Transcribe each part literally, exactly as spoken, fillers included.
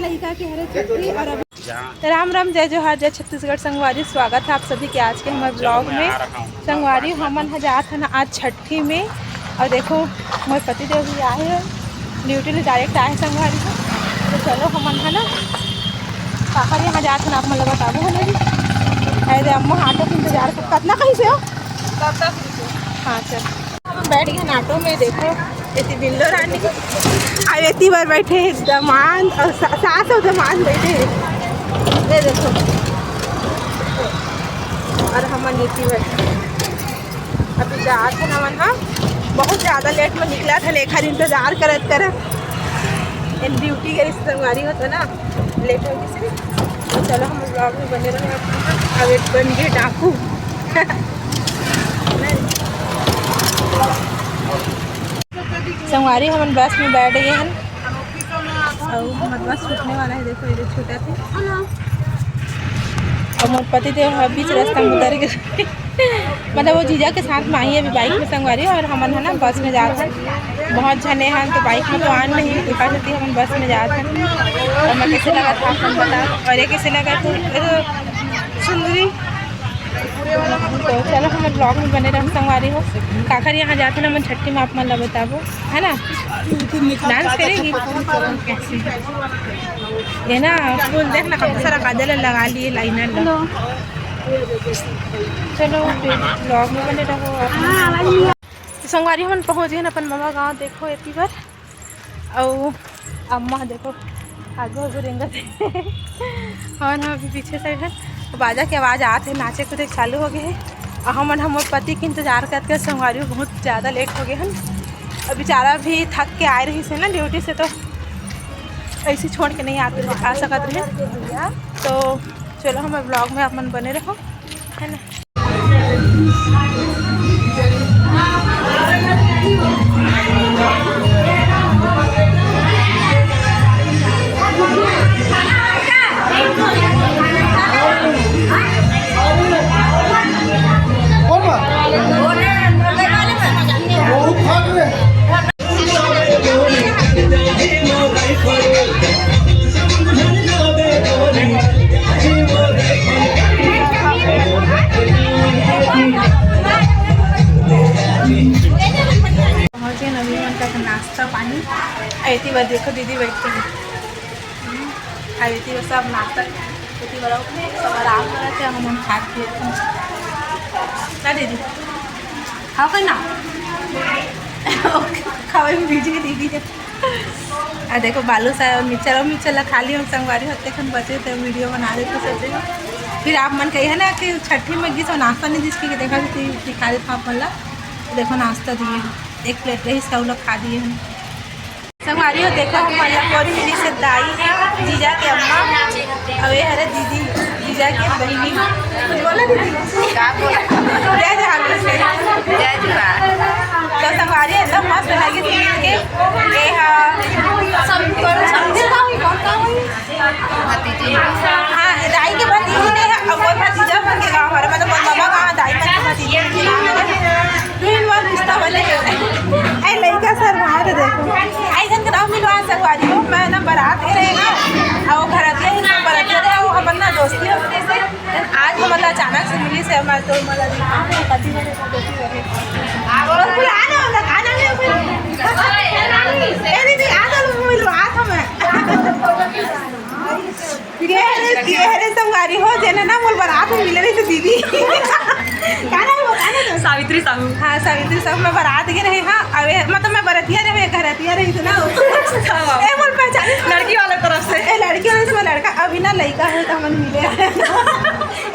लइका के हरे छट्ठी और अभी राम राम, जय जोहार, जय छत्तीसगढ़। संगवारी, स्वागत है आप सभी के आज के हमारे ब्लॉग में। संगवारी, हमन ह जात हन आज छट्ठी में। और देखो, मोर पति देव भी आए हैं, ड्यूटी ले डायरेक्ट आए हैं संगवारी को। तो चलो, हमन है ना, काकर यहाँ जात हन, आप मन ल बताबो है ना जी। अरे अम्मा, ऑटो के इंतजार कर, कितना कहीं से हो? हाँ, चल। हम बैठ गए ऑटो में, देखो, एती बिल्लो रानी, अब एती बर बैठे हैं दमांद और सा-, सास और दमांद बैठे हैं। ये देखो, और हमन एती बैठे हैं। अभी जात हन हमन, हाँ, बहुत ज़्यादा लेट में निकला था, लेखा इंतजार करत करत। एन ड्यूटी गई संगवारी होता ना, लेट हो गई से। तो चलो, हम ब्लॉग में बने रहो। अब एक बन गए डाकू। संगवारी, हमन बस में बैठ गए हन। अउ हमर बस छूटने वाला है, देखो, ये छोटा थे। अउ मोर पति देव ह बीच रास्ता में उतर गए। मतलब, वो जीजा के साथ में आई है अभी बाइक में संगवारी, और हमन है ना बस में जात हन। बहुत झने हन तो बाइक में तो आन नहीं, एकर सेती हमन बस में जात हन। और मैं कैसे लगा था, आप मन बताओ, और ये कैसे लगा था, ये तो सुंदरी। तो चलो, हमर ब्लॉग में बने रहो संगवारी हो। काकर यहाँ जात हन हमन छट्ठी में, आप मन ला बताबो, है ना? डांस करेगी। ये ना फूल देख ना, कब सारा काजल लगा लिए, लाइनर ला। चलो फिर ब्लॉग में बने रहो आप। तो संगवारी, हमन पहुँच गए हन अपन ममा गाँव। देखो एती बर, अउ अम्मा देखो आगू आगू रेंगत हे। हमन ह अभी पीछे साइड है, बाजा के आवाज़ आत है, नाचे कूदे चालू हो गए है। अउ हमन हमर पति के इंतजार करत करत संगवारी बहुत ज़्यादा लेट हो गए हन। अब बेचारा भी थक के आए रहिस है ना ड्यूटी से, तो ऐसे छोड़ के नहीं आते आ सकत रहे। तो चलो, हमर ब्लॉग में आप मन बने रहो, है ना। पहुँचे नवी मन का नाश्ता पानी। एती बर देखो दीदी बैठ के, हम्म, एती बर सब नाश्ता, एती बर सब आराम करत हे, हम खात पियत हन। ना दीदी, खाओ कहीं ना। खावे में busy है दीदी। आ देखो, बालू सा मिक्सचर, और मिक्सचर ला खा लियो संगवारी, होते खन बचे थे, वीडियो बना देते सोचे। फिर आप मन कही है ना कि छठी में गिस और नाश्ता नहीं दिस के देखा, तो दिखा देता आप मन ला। देखो, नाश्ता दिए, एक प्लेट रही, इसका उलग खा दिए हम। संगवारी हो, देखो, हम मन ला कोन मिली से दाई, जीजा के अम्मा, अउ ये हरे दीदी, जीजा के बहिनी। कुछ बोला दीदी? का बोला? जय जोहार से। जय जोहार। तो संगवारी एकदम मस्त लगे मिल के। ये हा, समधी का हुई, कौन का हुई? भतीजी। हाँ, दाई के भतीजी ने, अब वो भतीजा बन के गाँव हरे, मतलब, वो बाबा गाँव दाई बन के भतीजी बन के गाँव हरे। फिर वो रिश्ता बने। ए, लइका शर्मात हे, देखो। ऐसन के नाम मिलवा संगवारी हो, मैं ना बारात के रहे ना, और वो घर आते ही ना बारात के रहे, वो अपन ना दोस्ती हो गई से। आज हमन ला अचानक से मिली से, मैं तो मतलब कभी बने तो दोस्ती हो गई। और बुला ना, उनका खाना नहीं मिल। ए दीदी, आ जाओ, मिलवा था मैं। ये हरे, ये हरे संगवारी हो, जेने ना मोर बारात में मिले रही तो दीदी। का नाम है, बता ना तो। सावित्री साहू। हाँ, सावित्री साहू, मैं बारात के रहे, हाँ, अबे, मतलब, मैं बरतिया रहे, घरतिया रही तो ना। हाँ। ए, मोर पहचान। लड़की वाले तरफ से। ए, लड़की वाले से, लड़का, अभी ना लइका है तो हमन मिले।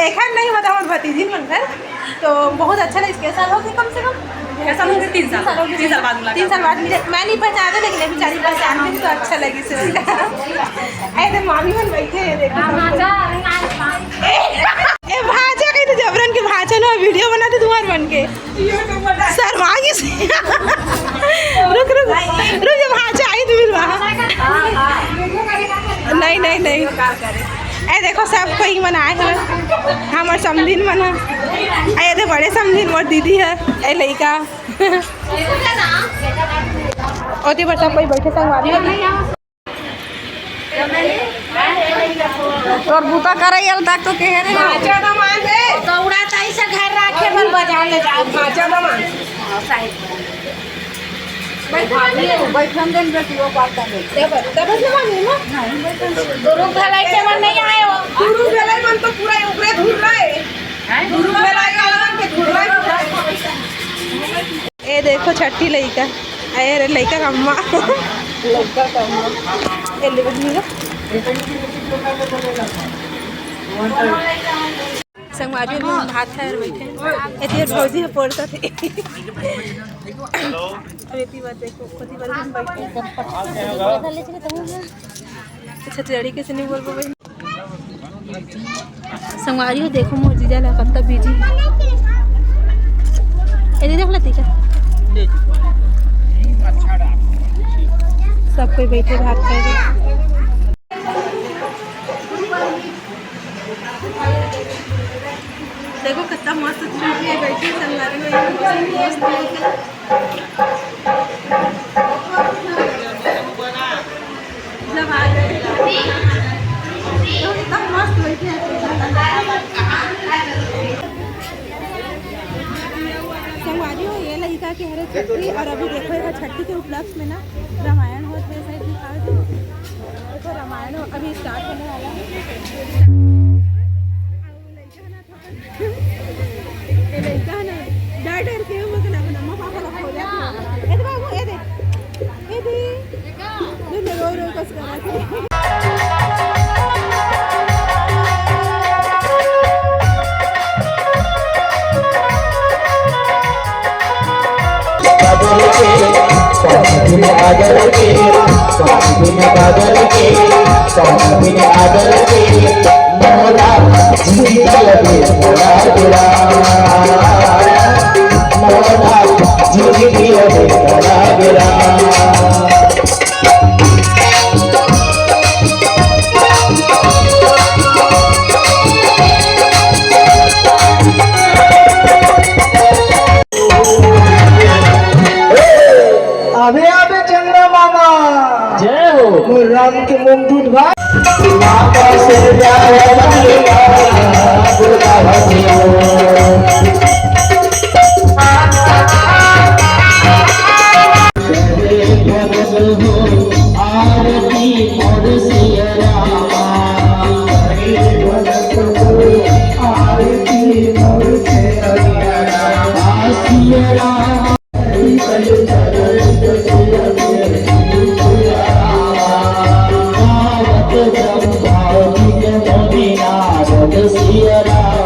एक है नहीं, मतलब, हमर भतीजी मन घर। तो बहुत अच्छा लगे, कैसा हो गया कम से कम? ऐसा मुझे तीन साल, तीन साल हो गए। तीन साल बाद मुलाकात। तीन साल बाद मिले। मैं नहीं पहचाने, लेकिन अभी बेचारी पहचान गई, तो अच्छा लगे से। ऐसे मामी मन बैठे हैं, देखो। ए, भांचा कही तो जबरन के भांचा ना वीडियो बनाते तुम्हार मन के। शर्मा गई से। रुक, रुक, रुक, जब भांचा आई तो मिलवा। नहीं, नहीं, नहीं। ए देखो, सब कोई मन आए हैं, हमर समधिन मन ह। ए दे बड़े समधिन मोर दीदी है, ए लइका। ओती बर सब कोई बैठे संगवारी। तोर बूता करई वाला तक तो कहे रहे। भाजा दमान दे। कौड़ा ताई से घर राखे बर बाजार ले जाओ। भाजा दमान। हाँ, साइड। बैठन दे बेटी, वो बात कर ले। दे बस, दे बस, दे बस, ना। नहीं, बैठन दे। गुरु भलाई के मन नहीं आए हो। गुरु भलाई मन तो पूरा ऊपरे धुर रहे। हैं? गुरु भलाई वाला मन के धुर रहे। ए देखो छट्ठी लइका, ए रे लइका का अम्मा, लइका का अम्मा, ए ले बहिनी लो। संगवारी हो, भात खाए बर बैठे, एती भौजी ह पड़ता थे। अब एती बात देखो, कति बार हम बैठे। अच्छा, चढ़ी कैसे नहीं बोलबो बहिनी? संगवारी हो, देखो मोर जीजा ला कत्ता बिजी। ए दे देख लेती का? सब कोई बैठे भात खाए बर। देखो कत्ता मस्त चीज है, बैठे संगवारी हो, मस्त है। जब आ गए। तो एकदम मस्त बैठे हैं। संगवारी हो, ये लइका के हरे छट्ठी, और अभी देखो, एकर छट्ठी के उपलक्ष्य में ना रामायण होत हे, साइड दिखावे तो। देखो, रामायण अभी स्टार्ट होने वाला है। ए लइका ना, डर डर के वो के लगा, मम्मा पापा लोग खो जाते हैं। ए दे बाबू, ए दे। ए दे। दे, दे, रोई, रोई कस करा थे। बादल के, कौन बिन बादल के, कौन बिन बादल के, कौन बिन बादल के, मोला झुमका लगे मोरा तेरा, मोला झुमकी लगे मोरा तेरा। अबे, अबे, चंद्रा मामा। जय हो। मोर राम के मुंह दूध भाई। माता से प्यार बनेगा, दुर्गा हटियो। आरती और सिया रामा। आरती और सिया रामा।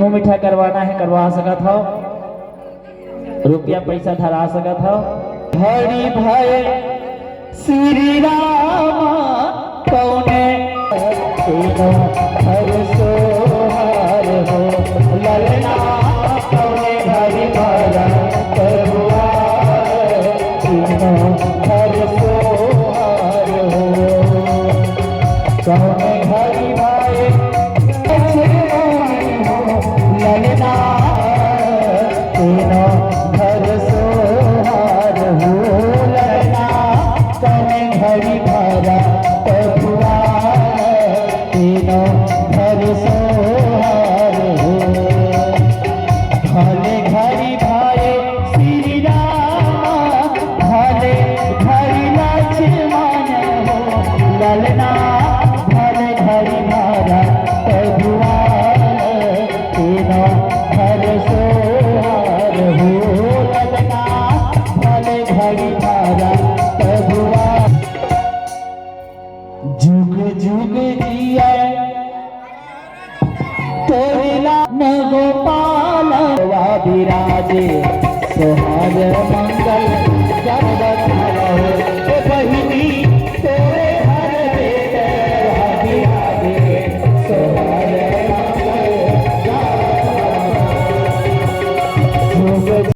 मुंह मीठा करवाना हे, करवा सकत हव, रुपया पैसा धरा सकत हव। हरि भय श्री राम कौने, तीनों हर सोहार हो, ललना कौने हरि भरा प्रभुआ, तीनों हर सोहार हो। कौने हरि भय ललना, तीनों हर सोहार हो, ललना कौने हरि भरा प्रभुआ, तीनों हर सोहार हो। भले घरी भय श्री राम, भले घरी लक्ष्मण हो, ललना भले घरी भरा प्रभुआ, तीनों हर सोहार हो, ललना भले घरी भरा प्रभुआ। जुग जुग जिया तोरे लाल गोपाल वा विराजे सोहार मा।